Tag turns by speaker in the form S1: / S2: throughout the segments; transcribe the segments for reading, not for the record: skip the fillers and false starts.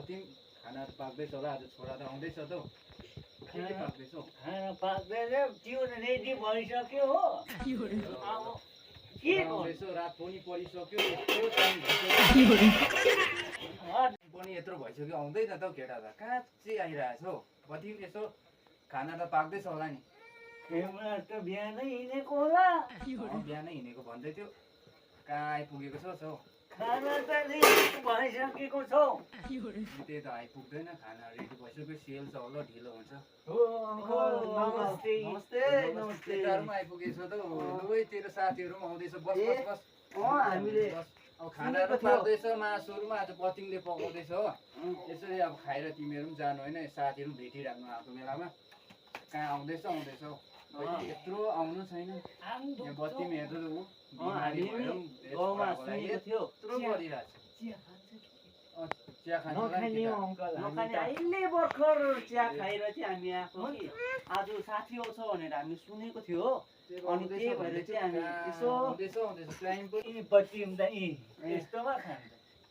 S1: कति खाना पाक्दैछ होला आज छोरा त आउँदैछ त के पाक्दैछ
S2: खाना पाक्दैन जिउन रेडी भइसक्यो हो
S1: के आउँदैछ रात पनि परिसक्यो यत्रो टाइम पनि यत्रो भइसक्यो आउँदैन त केटा त कहाँ चाहिँ आइरहेछ हौ कति यसो खाना त पाक्दैछ होला नि
S2: खेमरा त बिहानै हिँडेको होला
S1: बिहानै हिँडेको भन्दै थियो कहाँ आइपुगेको छ हौ
S2: खाना त रेडी भइसकेको छ
S1: त्यही त आइपुग्दैन खाना रेडी भइसक्यो सेल छ होला ढिलो हुन्छ
S2: हो अङ्कल नमस्ते
S1: नमस्ते केटाहरुमा आइपुगेछ त दुवै तेरो साथीहरु पनि आउँदैछ बस बस बस
S2: हामीले
S1: अब खानाहरु पाक्दैछ मासुहरुमा आज पतिङले पकाउँदैछ हो यसरी अब खाएर तिमीहरु पनि जानु हैन साथीहरु पनि भेटिराख्नु आएको बेलामा कहाँ आउँदैछ हौ यत्रो आउनु छैन यहाँ बत्ती हेर्दै उ बिमारी भएर
S2: गाउँमा सुनेको थियो
S1: यत्रो गरिरहेछ चिया खान्छ
S2: नखाने अङ्कल नखाने अहिले भर्खर चिया खाएर चाहिँ हामी आएको कि आज साथी आउँछ भनेर हामी सुनेको थियो अनि त्यही भएर चाहिँ हामी यसो
S1: टाइम पनि
S2: बत्ती हुँदा यस्तोमा खान्छ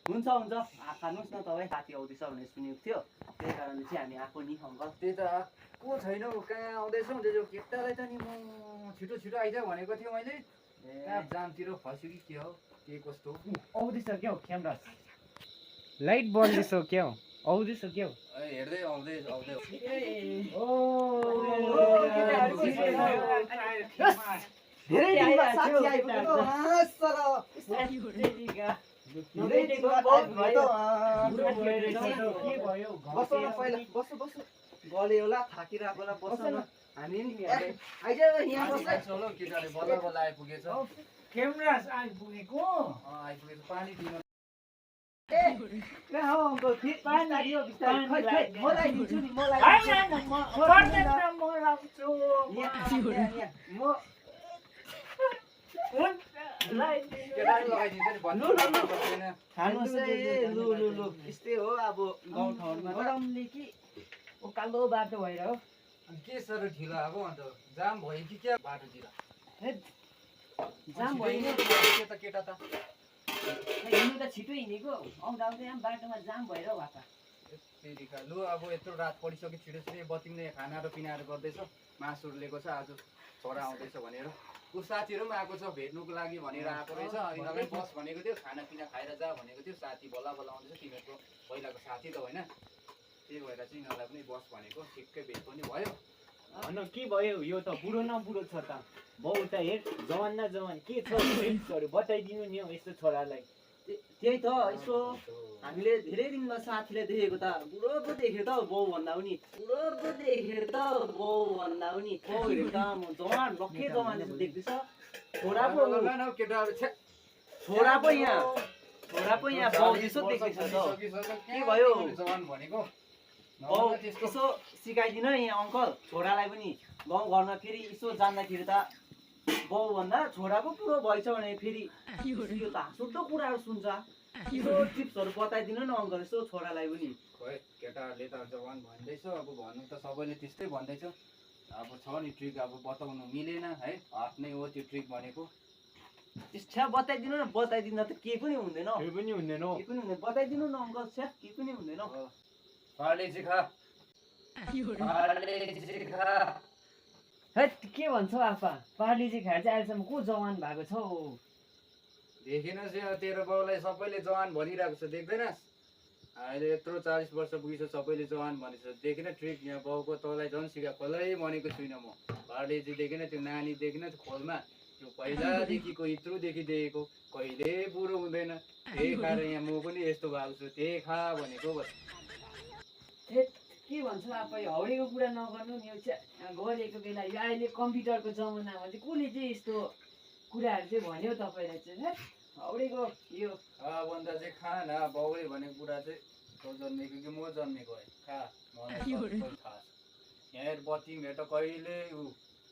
S2: हुन्छ खानुहोस् न तपाईँ साथी आउँदैछ भनेर सुनेको थियो त्यही कारणले चाहिँ हामी आएको नि अङ्कल
S1: त्यही त को छैन हौ कहाँ आउँदैछ केटालाई त नि म छिटो छिटो आइज भनेको थियो मैले कहाँ जामतिर फस्यो कि के हो के कस्तो
S2: आउँदैछ क्या हौ क्यामेरा
S3: लाइट बन्दैछ क्या हो आउँदैछ क्या हो
S1: हेर्दै आउँदै
S2: गले होला थाकिरहेको होला बस्नु हामी आइज यहाँ बस्छ
S1: केटाले बल्ल बल्ल आइपुगेछ
S2: क्यामेरा आइपुगेको
S1: पानी दिनु
S2: मलाई दिन्छु नि मलाई खानुहोस् है लु यस्तै हो अब गाउँठाउँमा
S3: गरमले कि उकालो बाटो भएर हो
S1: के साह्रो ढिलो अब अन्त जाम भयो कि क्या बाटोतिर
S3: जाम भयो नि
S1: केटा त
S3: हिँड्नु त छिटो हिँडेको आउँदा आउँदै यहाँ बाटोमा जाम भएर भएको
S1: लु अब यत्रो रात परिसक्यो छिटो छिटो बत्तीले खानाहरू पिनाहरू गर्दैछ मासुहरू लिएको छ आज छोरा आउँदैछ भनेर ऊ साथीहरू पनि आएको छ भेट्नुको लागि भनेर आएको रहेछ यिनीहरूलाई बस भनेको थियो खानापिना खाएर जा भनेको थियो साथी बल्ल बल्ल आउँदैछ तिमीहरूको पहिलाको साथी त होइन त्यही भएर चाहिँ यिनीहरूलाई पनि बस भनेको ठिक्कै भेट पनि भयो
S2: भन के भयो यो त बुढो न बुढो छ त बाउ त हेर जवान न जवान के छ टिप्सहरू बताइदिनु नि हौ यस्तो छोरालाई
S3: त्यही त यसो हामीले धेरै दिनमा साथीले देखेको त बुढो पो देख्यो त बाउ भन्दा पनि बुढो पो देखेर त बाउ भन्दा पनि बाउ हेरेर त म जवान लक्खे जवान जस्तो देख्दैछ छोरा पो यहाँ बाउ जस्तो देख्दैछ त के भयो
S1: जवान भनेको
S3: बाउ यसो सिकाइदिनु है यहाँ अङ्कल छोरालाई पनि गाउँ घरमा फेरि यसो जाँदाखेरि त बाउ भन्दा छोरा पो पुरो भएछ भने फेरि यो त हाँसुठो कुराहरू सुन्छ यसो टिप्सहरू बताइदिनु न अङ्कल यसो छोरालाई पनि
S1: खोइ केटाहरूले त जवान भन्दैछ अब भन्नु त सबैले त्यस्तै भन्दैछ अब छ नि ट्रिक अब बताउनु मिलेन है हात नै हो त्यो ट्रिक भनेको
S3: छ्या बताइदिनु न बताइदिँदा त केही पनि हुँदैन
S2: केही पनि हुँदैन
S3: बताइदिनु न अङ्कल छ्या केही पनि हुँदैन
S1: पार्लेजी खा
S3: है के भन्छौ आफा पार्लेजी खाएर चाहिँ अहिलेसम्म को जवान भएको छ हौ
S1: देखिनस् यहाँ तेरो बाउलाई सबैले जवान भनिरहेको छ देख्दैनस् अहिले यत्रो 40 वर्ष पुगिसक्यो सबैले जवान भनेछ देखिन ट्रिक यहाँ बाउको तँलाई झन् सिका कसैलाई भनेको छुइनँ म पार्लेजी देखिन त्यो नानी देखिन खोलमा त्यो पहिलादेखिको इत्रुदेखि देखेको कहिले बुढो हुँदैन त्यही खाएर यहाँ म पनि यस्तो भएको छु त्यही खा भनेको बस
S3: के भन्छ आफै हौडेको कुरा नगर्नु नि गरेको बेला यो अहिले कम्प्युटरको जमानामा चाहिँ कसले चाहिँ यस्तो कुराहरू चाहिँ भन्यो तपाईँलाई चाहिँ हौडेको यो
S1: भन्दा चाहिँ खा न बाउले भनेको कुरा चाहिँ तँ जन्मेको कि म जन्मेको है खा मलाई थाहा छ यहाँ बत्ती भेट कहिले ऊ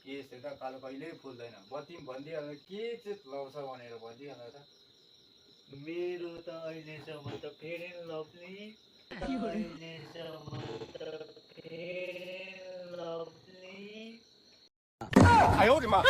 S1: केस हेर्दा कालो कहिल्यै फुल्दैन बत्ती भनिदिइहाल्नु के चाहिँ लाउँछ भनेर भनिदिइहाल्नु त
S2: मेरो त अहिलेसम्म त फेरि लभली
S4: 哎呦我的妈！